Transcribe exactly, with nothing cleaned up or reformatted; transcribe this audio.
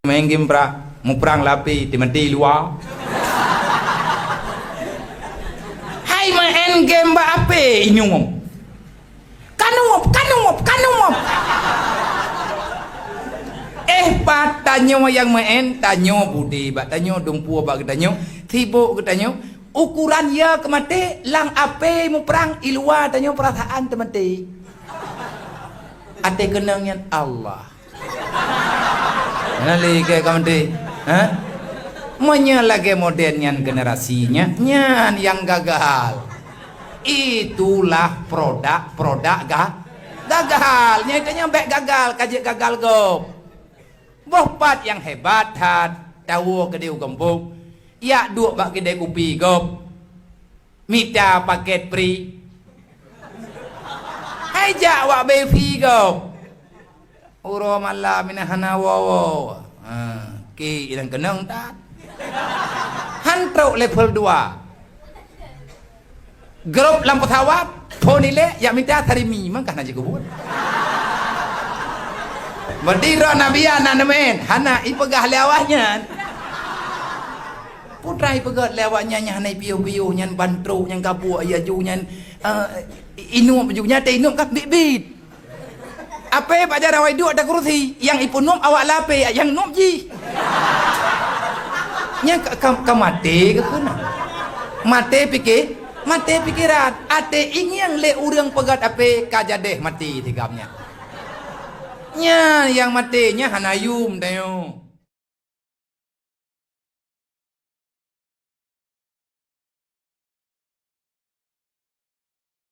Main game pra, muprang lapé, timati luwa. Hai main game bak apé inyum. Kanup, kanup, kanup. Eh, pat tanyoe nyang main, tanyoe budi bak tanyoe, dumpu bak geutanyoe, sibok geutanyoe. Ukuran ya keumaté lam apé muprang, iluwa tanyoe perasaan teumaté. Até keunong nyan Allah. Nali ke kaunti, ha? Meunyoe lagée model nyan generasinya, nyan nyang gagal. Itulah produk-produk ga-, gagal. Nyai tanya bék gagal, ka jeuet gagal gob. Boh pat nyang hebat that, tawoe keudeh u gampông, yak duek bak keudè kupi gob, mita paket pri. Hai jak wak befi gob. Uroe malam ina hana woe-woe. Ha, ki ilang keunong that. Han trok level dua. Grup lam pesawat, phon ilek, yak mita sarimi, mangkah na jikubur. Berarti roh Nabi na neumen, hana ipeugah lé awak nyan. Putra ipeugah lé awak nyan, nyan hana ipiôh-piôh, nyan ban trok, nyan gabuk, aju nyan, eh, inup ju, nyan teuinup kan bit-bit. Apé bak jaroe duek atas kurusi, nyang ipeunuem awak lapé, nyang nuem jih. Nyang ka, ka, ka maté keuh keunan. Maté pike-, maté pikeran. Até ingieng lé ureuëng peugöt apé ka jadeh maté digam nyan. Nyan nyang maté nyan hana yum tanyoe.